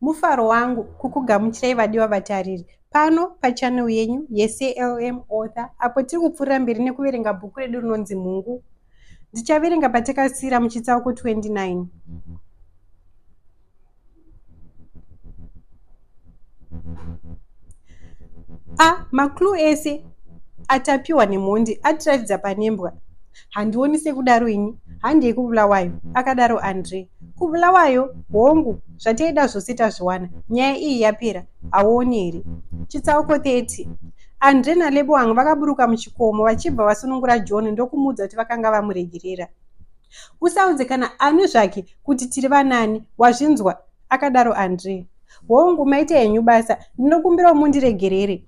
Mufaro wangu kukugamuchirai vadiwa vatariri pano pachannel yenyu yeCLM Author apo tiri kupfuurira mberi nekuverenga bhuku redu rinonzi Mhungu. Ndichaverenga patakasiira muchitsauko 29. A maclue ese atapiwa nemhondi atiratidza panembwa. Handioni sekudaro ini, handei kuBulawayo, akadaro Andre. KuBulawayo? Hongu, zvataida zvose tazviwana. Nyaya iyi yapera, hauoni here? Chitsauko 30. Andre naLeboang vakaburuka muchikomo vachibva vasunungura John ndokumuudza kuti vakanga vamuregerera. Usaudze kana ani zvake kuti tiri vanani, wazvinzwa? akadaro Andre. Hongu, maita henyu basa, ndinokumbirawo mundiregerere.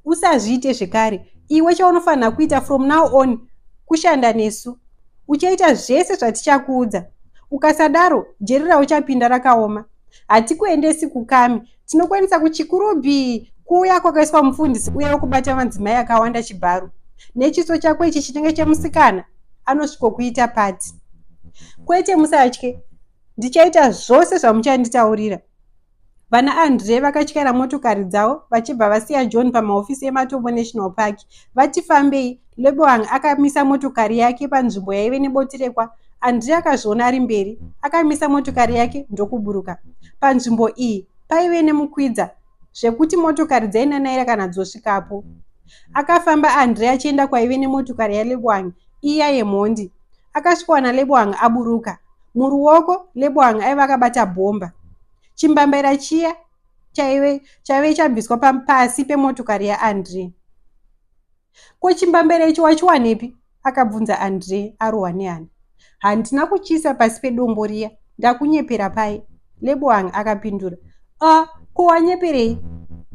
Usazviite zvekare. Iwe chaunofanira kuita from now on kushanda nesu. Uchaita zvese zvatichakuudza. Ukasadaro, jeri rauchapinda rakaoma. Hatikuendesi kukami, Tinokuendesa kuChikurubi kuya kwakaiswa mufundisi uya wekubata madzimai akawanda chibharo. Nechiso chako ichi chinenge chemusikana anosvikokuita pati. Kwete musatye, ndichaita zvose zvamuchanditaurira. Vana Andre vakatyaira motokari dzavo vachibva vasiya John pamahofisi eMatobo National Park. Vati fambei, Leboang akamisa motokari yake panzvimbo yaive neboterekwa. Andre akazviona ari mberi, akamisa motokari yake ndokuburuka. Panzvimbo iyi paive nemukwidza zvekuti motokari dzainanaira kana dzosvikapo. Akafamba Andre achienda kwaive nemotokari yaLeboang iya yemhondi. Akasvikowana Leboang aburuka. Muruoko Leboang aiva akabata bhomba. Chimbambaira chiya chaive chaive chabviswa pasi pemotokari yaAndre. Ko chimbambera ichi wachiwanepi? akabvunza Andre arohwa nehana. Handina kuchiisa pasi pedombo riya, ndakunyepera paye, Leboang akapindura. Ah, ko wanyeperei?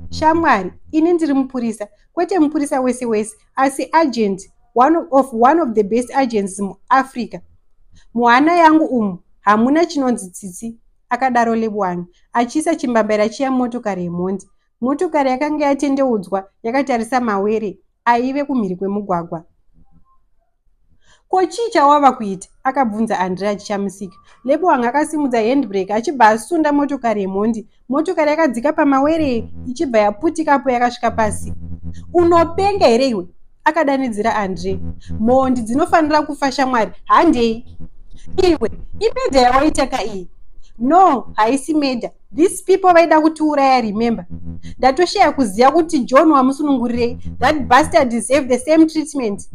Shamwari, ini ndiri mupurisa, kwete mupurisa wese wese, asi agent, one of, one of the best agents muAfrica. Muhana yangu umu hamuna chinonzi tsitsi, akadaro Leboang achiisa chimbambaira chiya mumotokari yemhondi. Motokari yakanga yatendeudzwa yakatarisa mawere aive kumhiri kwemugwagwa. Ko chii chawava kuita? akabvunza Andre achishamisika. Leboang akasimudza handbrake achibva asunda motokari yemhondi. Motokari yakadzika pamawere ichibva yaputika apo yakasvika pasi. Unopenga here iwe? akadanidzira Andre. Mhondi dzinofanira kufa shamwari, handei. Iwe, imedha yawaita ka iyi? No, haisi medha. These people vaida kutiuraya remember. Ndatoshaya kuziva kuti John wamusunungurirei. That bastard deserve the same treatment.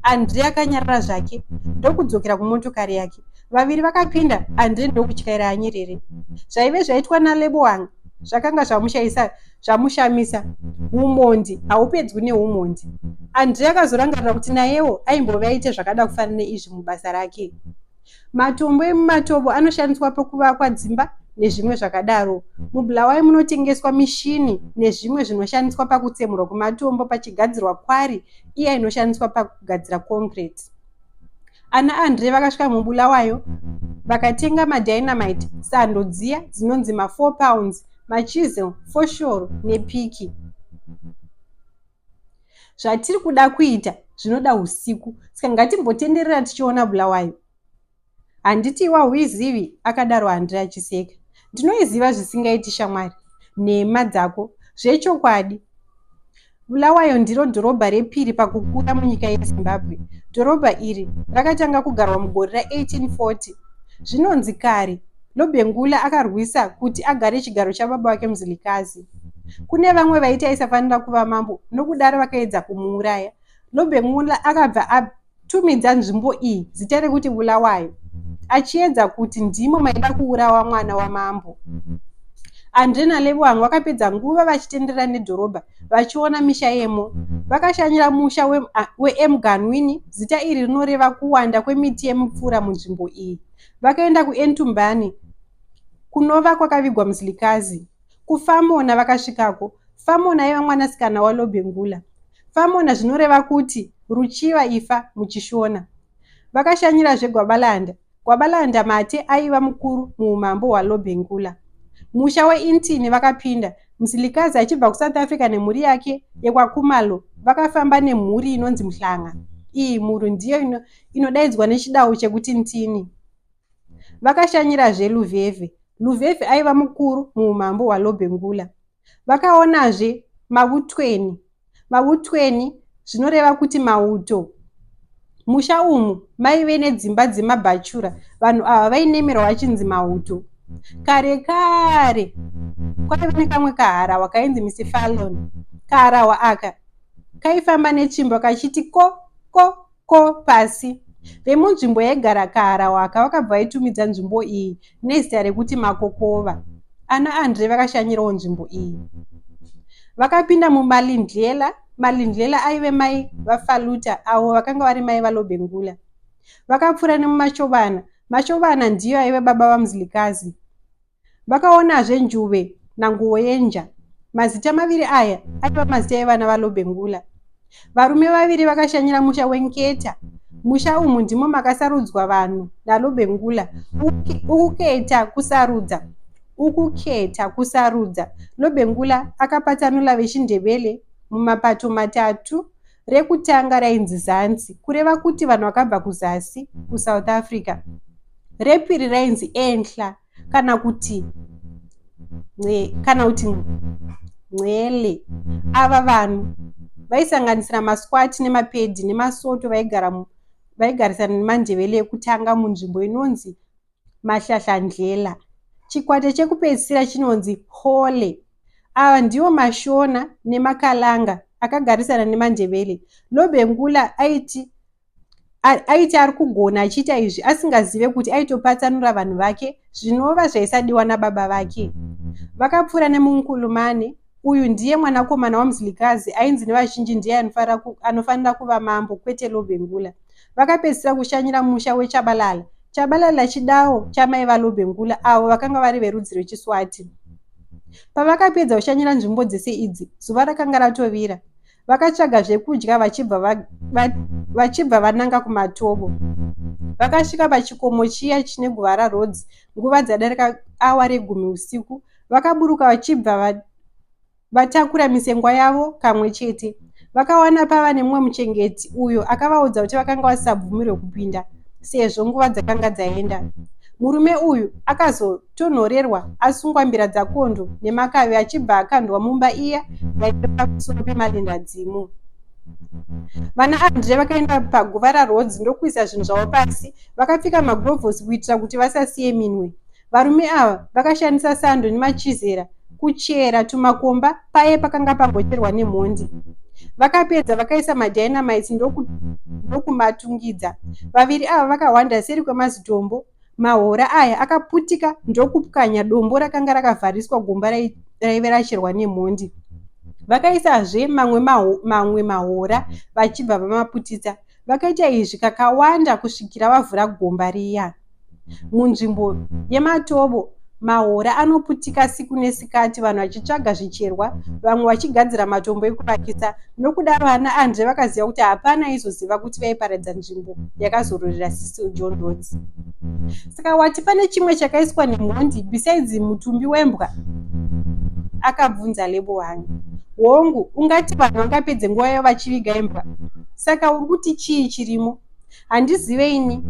Andre akanyarara zvake ndokudzokera kumotokari yake. Vaviri vakapinda, Andre ndokutyaira anyerere. Zvaive zvaitwa naLeboang zvakanga zvamushaisa Zvamushamisa. Humhondi haupedzwi nehumhondi. Andre akazorangarira kuti nayewo aimbove aite zvakada kufanana neizvi mubasa rake. Matombo emumatobo anoshandiswa pakuvakwa dzimba nezvimwe zvakadaro. MuBulawayo munotengeswa mishini nezvimwe zvinoshandiswa pakutsemurwa kwematombo pachigadzirwa kwari iya inoshandiswa pakugadzira concrete. Ana Andre vakasvika muBulawayo vakatenga madynamite, sando dziya dzinonzi ma4 pounds, machisel, foshoro nepiki. Zvatiri kuda kuita zvinoda usiku saka ngatimbotenderera tichiona Bulawayo. Handiti iwe hauizivi? akadaro Andre achiseka. Ndinoiziva zvisingaiti shamwari. Nhema dzako. Zvechokwadi. Bulawayo ndiro dhorobha repiri pakukura munyika yeZimbabwe. Dhorobha iri rakatanga kugarwa mugore ra1840. Zvinonzi kare, Lobengula akarwisa kuti agare chigaro chababa vake Mzilikazi. Kune vamwe vaiti aisafanira kuva mambo nokudaro vakaedza kumuuraya. Lobengula akabva Tumidza nzvimbo iyi zita rekuti Bulawayo achiedza kuti ndimo maida kuurawa mwana wamambo. Andre naLeboang vakapedza nguva vachitenderera nedhorobha vachiona misha yemo. Vakashanyira musha weEmganwini, zita iri rinoreva kuwanda kwemiti yemupfura munzvimbo iyi. Vakaenda kuEntumbane kunova kwakavigwa Mzilikazi. KuFamona vakasvikako. Famona aiva mwanasikana waLobengula. Famona zvinoreva kuti ruchiva ifa muchiShona. Vakashanyirazve Gwabalanda. Gwabalanda Mate aiva mukuru muumambo hwaLobengula. Musha weIntini vakapinda, Mzilikazi achibva kuSouth Africa nemhuri yake yekwaKhumalo vakafamba nemhuri inonzi Mhlanga. Iyi mhuri ndiyo inodaidzwa nechidawo chekuti Ntini. Vakashanyirazve Luveve. Luvhevhe aiva mukuru muumambo hwaLobengula. Vakaonazve Mavutweni. Mavutweni zvinoreva kuti mauto. Musha umu maive nedzimba dzemabhachura. Vanhu ava vainemerwa vachinzi mauto. Kare kare kwaive nekamwe kaharahwa kainzi Mr Fallon. Kaharahwa aka kaifamba netsvimbo kachiti ko ko ko pasi. Vemunzvimbo yaigara kaharahwa aka vakabva vaitumidza nzvimbo iyi nezita rekuti Makokova. Ana Andre vakashanyirawo nzvimbo iyi. Vakapinda muMalindlela. Malindlela aive mai vaFaluta avo vakanga vari mai vaLobengula. Vakapfuura nemuMashovana. Mashovana ndiyo aive baba vaMzilikazi. Vakaonazve Njuve naNguwoyenja. Mazita maviri aya aiva mazita evana vaLobengula. Varume vaviri vakashanyira musha weNketa. Musha umu ndimo makasarudzwa vanhu naLobengula. Ukuketa kusarudza. Ukuketa kusarudza. Lobengula akapatsanula vechiNdebele mumapato matatu. Rekutanga rainzi Zansi, kureva kuti vanhu vakabva kuzasi, kuSouth Africa. Repiri rainzi Enhla kana kuti kana kuti Nxele. Ava vanhu vaisanganisira maSwati nemaPedi nemaSotho vaigara vaigarisana nemaNdebele ekutanga munzvimbo inonzi Mahlahlandlela. Chikwata chekupedzisira chinonzi Hole. Ava ndivo maShona nemaKalanga akagarisana nemaNdebele. Lobengula aiti aiti ari kugona achiita izvi asingazive kuti aitopatsanura vanhu vake zvinova zvaisadiwa nababa vake. Vakapfuura nemuNkulumane, uyu ndiye mwanakomana waMzilikazi ainzi nevazhinji ndiye anofanira kuva mambo kwete Lobengula. Vakapedzisira kushanyira musha weChabalala. Chabalala chidawo chamai vaLobengula avo vakanga vari verudzi rwechiSwati. Pavakapedza kushanyira nzvimbo dzese idzi, zuva rakanga ratovira. Vakatsvaga zvekudya vachibva vachibva vananga kumatobo. Vakasvika pachikomo chiya chine guva raRhodes nguva dzadarika awa regumi usiku. Vakaburuka vachibva vatakura misengwa yavo kamwe chete. Vakawana pava nemumwe muchengeti uyo akavaudza kuti vakanga vasisabvumirwe kupinda sezvo nguva dzakanga dzaenda. Murume uyu akazotonhorerwa asungwa mbira dzakondo nemakavi achibva akandwa mumba iya yaive pamusoro pemalindadzimu. Vana Andre vakaenda paguva raRhodes ndokuisa zvinhu zvavo pasi vakapfeka magurovhosi kuitira kuti vasasiye minwe. Varume ava vakashandisa sando nemachizera kuchera tumakomba paye pakanga pambocherwa nemhondi. Vakapedza vakaisa madynamites ndokumatungidza. Vaviri ava vakahwanda seri kwemazitombo. Mahora aya akaputika ndokupwanya dombo rakanga rakavhariswa gomba raive racherwa nemhondi. Vakaisazve mamwe, mamwe mahora vachibva vamaputitsa. Vakaita izvi kakawanda kusvikira vavhura gomba riya. Munzvimbo yematobo, mahora anoputika siku nesikati vanhu vachitsvaga zvicherwa, vamwe vachigadzira matombo ekuvakisa. Nokudaro ana Andre vakaziva kuti hapana aizoziva kuti vaiparadza nzvimbo yakazororera Cecil John Rhodes. Saka wati pane chimwe chakaiswa nemhondi besides mutumbi wembwa? Akabvunza Lebohang. Hongu, ungati vanhu vangapedze nguva yavo vachiviga imbwa. Saka uri kuti chii chirimo? Handizive ini.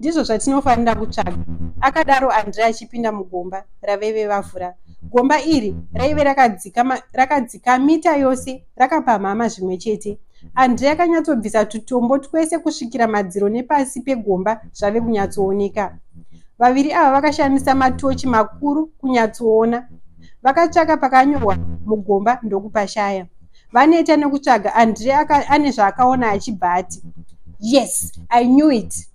Ndizvo zvatinofanira kutsvaga, akadaro Andre achipinda mugomba ravaive vavhura. Gomba iri raive rakadzika, rakadzika mita yose rakapamhama zvimwe chete. Andre akanyatsobvisa tutombo twese kusvikira madziro nepasi pegomba zvave kunyatsooneka. Vaviri ava vakashandisa matochi makuru kunyatsoona. Vakatsvaka pakanyorwa mugomba ndokupashaya. Vaneta nekutsvaga, Andre ane zvaakaona achibva ati, Yes, I knew it.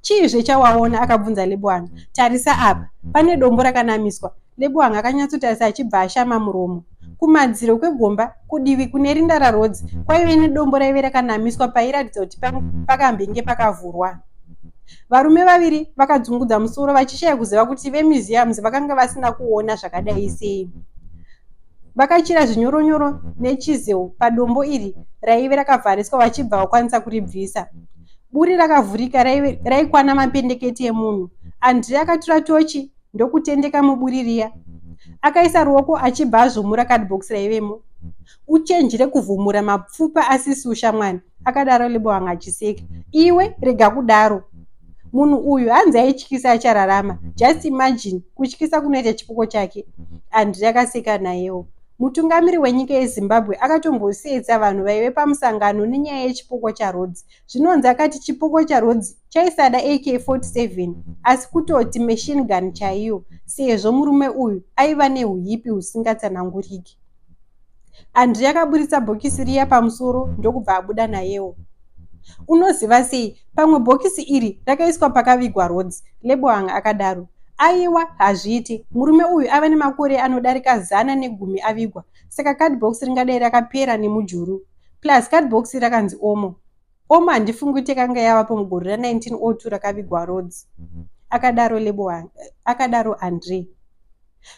Chiizve chawaona? akabvunza Leboang. Tarisa apa, pane dombo rakanamiswa. Leboang akanyatsotarisa achibva ashama muromo. Kumadziro kwegomba, kudivi kune rinda raRhodes, kwaive nedombo raive rakanamiswa pairatidza kuti pakambenge pakavhurwa. Varume vaviri vakadzungudza musoro vachishaya kuziva kuti vemuseums vakanga vasina kuona zvakadai sei. Vakachera zvinyoronyoro nechisel padombo iri raive rakavhariswa vachibva vakwanisa kuribvisa. Buri rakavhurika raikwana mapendekete emunhu. Andre akatora tochi ndokutendeka muburi riya. Akaisa ruoko achibva azvomura cardbox raivemo. Uchenjere kuvhumura mapfupa asisi ushamwani, akadaro Lebohang achiseka. Iwe rega kudaro. Munhu uyu hanzi aityisa achararama. Just imagine kutyisa kunoita chipoko chake. Andre akaseka nayewo. Mutungamiri wenyika yeZimbabwe akatombosetsa vanhu vaive pamusangano nenyaya yechipoko chaRhodes. Zvinonzi akati chipoko chaRhodes chaisada AK-47 asi kutoti machine gun chaiyo sezvo murume uyu aiva nehuipi husingatsananguriki. Andre akaburitsa bhokisi riya pamusoro ndokubva abuda nayewo. Unoziva sei pamwe bhokisi iri rakaiswa pakavigwa Rhodes? Lebohang akadaro. Aiwa, hazviiti. Murume uyu ava nemakore anodarika 110 avigwa, saka cardbox ringadai rakapera nemujuru. Plus cardbox rakanzi Omo. Omo handifungi kuti yakanga yavapo mugore ra1902 rakavigwa Rhodes. Akadaro Lebohang, akadaro Andre.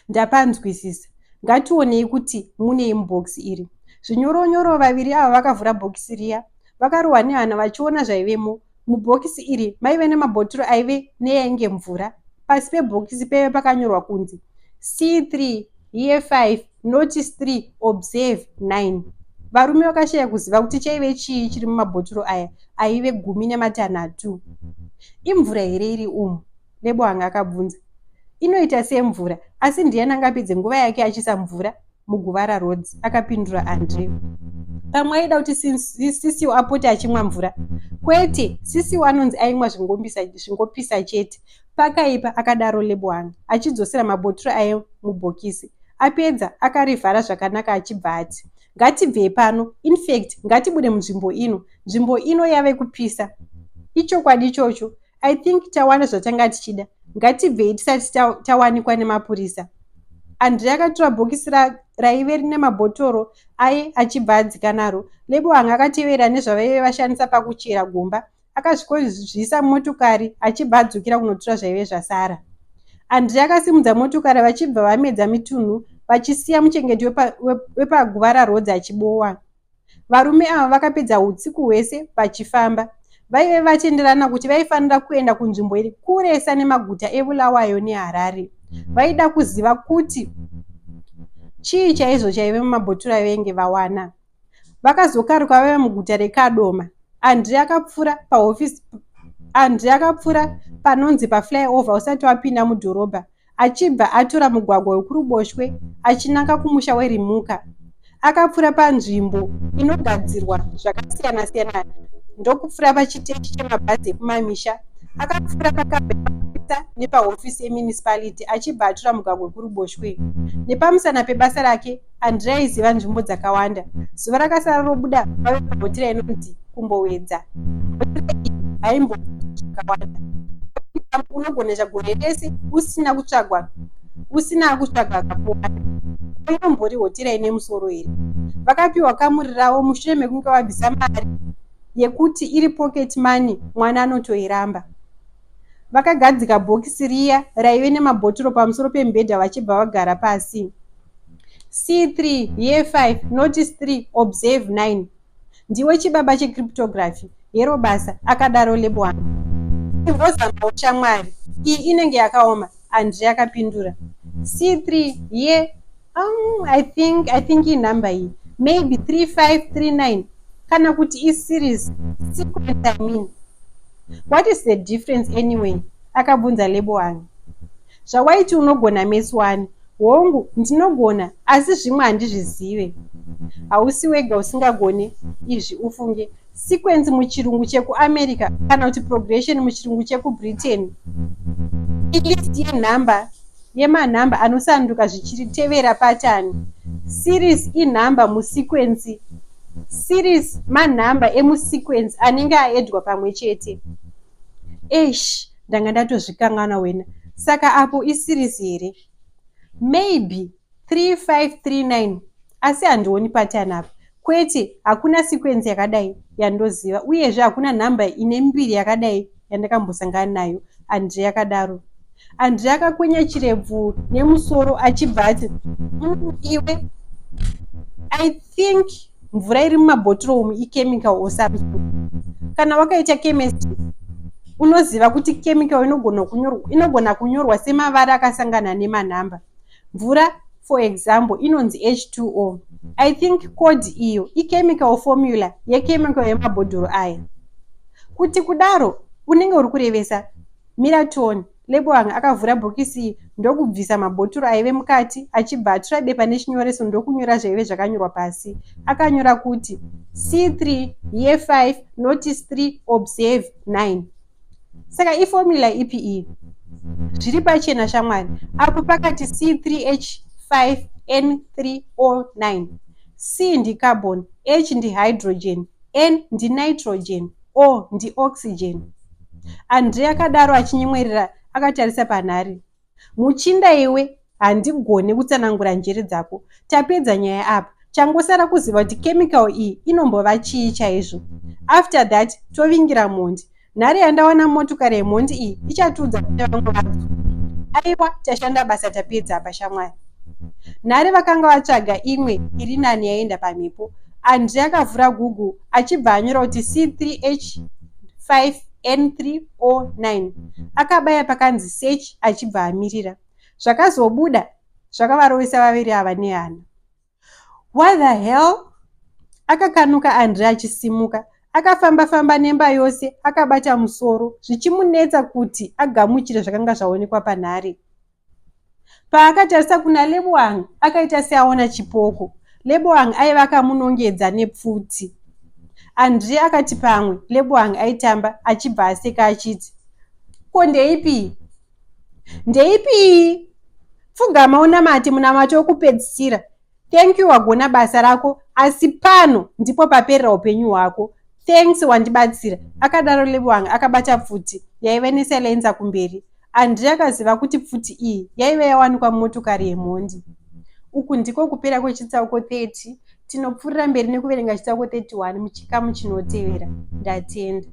Ndapanzwisisa. Ngationei kuti munei mubhokisi iri. Zvinyoronyoro vaviri ava vakavhura bhokisi riya. Vakarohwa nehana vachiona zvaivemo. Mubhokisi iri maive nemabhotoro aive neyainge mvura. Pasi pebhokisi paive pakanyorwa kunzi C3 Year 5 Notice 3 Observe 9. Varume vakashaya kuziva kuti chaive chii chiri mumabhotoro aya aive 13. Imvura here iri umu? Lebohang akabvunza. Inoita semvura, asi ndiani angapedze nguva yake achiisa mvura muguva raRhodes? Akapindura Andre. Pamwe aida kuti Sisiwo apote achimwa mvura. Kwete, Sisiwo anonzi aimwa zvingopisa chete. Pakaipa, akadaro Lebohang achidzosera mabhotoro aye mubhokisi. Apedza, akarivhara zvakanaka achibva ati, Ngatibvei pano. In fact, ngatibude munzvimbo ino. Nzvimbo ino yave kupisa. Ichokwadi ichocho. I think tawana zvatanga tichida. Ngatibvei tisati tawanikwa nemapurisa. Andre akatora bhokisi raive rine mabhotoro aye achibva adzika naro. Lebohang akatevera nezvavaive vashandisa pakuchera gomba. Akasvikozviisa mumotokari achibva adzokera kunotora zvaive zvasara. Andre akasimudza motokari vachibva vamedza mitunhu vachisiya muchengeti wepaguva raRhodes achibowa. Varume ava vakapedza hutsiku hwese vachifamba. Vaive vatenderana kuti vaifanira kuenda kunzvimbo iri kuresa nemaguta eBulawayo neHarare. Vaida kuziva kuti chii chaizvo chaive mumabhotoro avainge vawana. Vakazokaruka vave muguta reKadoma. Andre akapfuura pahofisi Andre akapfuura panonzi paflyover usati wapinda mudhorobha achibva atora mugwagwa wekuruboshwe achinanga kumusha weRimuka. Akapfuura panzvimbo inogadzirwa zvakasiyana-siyana ndokupfuura pachiteshi chemabhazi ekumamisha. Akapfuura pakamba yemapurisa nepahofisi yemunicipality achibva atora mugwagwa wekuruboshwe. Nepamusana pebasa rake, Andre aiziva nzvimbo dzakawanda. Zuva rakasara robuda vave pahotera inonzi Kumbowedza. Hotera iyi haimboitwi zvakawanda. Unogona gore rese usina kutsvagwa usina kutsvaga akakuwana. Inombori hotera ine musoro here? Vakapiwa kamuri ravo mushure mekunge vabvisa mari yekuti iri pocket money mwana anotoiramba. Vakagadzika bhokisi riya raive nemabhotoro pamusoro pemubhedha vachibva vagara pasi. C3, Year 5, Notice 3, Observe 9. Ndiwe chibaba checryptography. Hero basa, akadaro Lebohang. Imbozamawo shamwari. Iyi inenge yakaoma, Andre akapindura. C3, Year I think inhamba iyi. Maybe 3539 kana kuti iseries sequence I mean. What is the difference anyway? Akabvunza Lebohang. Zvawaiti unogona maths 1. Hongu, ndinogona asi zvimwe handizvizive. Hausi wega usingagone izvi ufunge. Sequence muchirungu chekuAmerica kana kuti progression muchirungu chekuBritain ilist yenhamba yemanhamba anosanduka zvichitevera patani. Series inhamba musequence. Series manhamba emusequence anenge aedwa pamwe chete. Eish, ndanga ndatozvikanganwa wena. Saka apo iseries here? Maybe 3539 asi handioni pattern apa. Kwete, hakuna sequence yakadai yandoziva uyezve hakuna nhamba ine mbiri yakadai yandakambosangana nayo, Andre akadaro. Andre akakwenya chirebvu nemusoro achibva ati, iwe, I think mvura iri mumabhotoro umu ichemical or something. Kana wakaita chemistry, unoziva kuti chemical inogona kunyorwa semavara akasangana nemanhamba. Mvura, for example, inonzi H2O. I think code iyo ichemical formula yechemical yemabhodhoro aya. Kuti kudaro, unenge uri kurevesa. Mira tione. Leboang akavhura bhokisi ndokubvisa mabhotoro aive mukati achibva atora bepa nechinyoreso ndokunyora zvaive zvakanyorwa pasi. Akanyora kuti C3 year 5 notice 3 observe 9. Saka ifomula ipi iyi? Zviri pachena shamwari. Apo pakati C3H5N3O9. C ndicarbon, H ndihydrogen, N ndinitrogen, O ndioxygen. Andre akadaro achinyemwerera akatarisa panhare. Muchinda iwe, handigone kutsanangura njere dzako. Tapedza nyaya apa. Changosara kuziva kuti chemical iyi inombova chii chaizvo. After that tovingira mhondi. Nhare yandawana motokari yemhondi iyi ichatiudza kune vamwe vadzo. Aiwa tashanda basa tapedza apa shamwari. Nhare vakanga vatsvaga imwe iri nani yaienda pamhepo. Andre akavhura Google achibva anyora kuti C3H5N3O9. Akabaya pakanzi search achibva amirira. Zvakazobuda zvakavarovesa vaviri ava nehana. What the hell? Akakanuka Andre achisimuka. Akafamba-famba nemba yose akabata musoro zvichimunetsa kuti agamuchire zvakanga zvaonekwa panhare. Paakatarisa kuna Leboang akaita seaona chipoko. Leboang aiva akamunongedza nepfuti. Andre akati pamwe Leboang aitamba achibva aseka achiti, Ko ndeipi? Ndeipi iyi? Pfugama unamate munamato wekupedzisira. Thank you wagona basa rako asi pano ndipo paperera upenyu hwako. Thanks wandibatsira, akadaro Leboang akabata pfuti yaive nesilencer kumberi. Andre akaziva kuti pfuti iyi yaive yawanikwa mumotokari yemhondi. Uku ndiko kupera kwechitsauko 30. Tinopfuurira mberi nekuverenga chitsauko 31 muchikamu chinotevera. Ndatenda.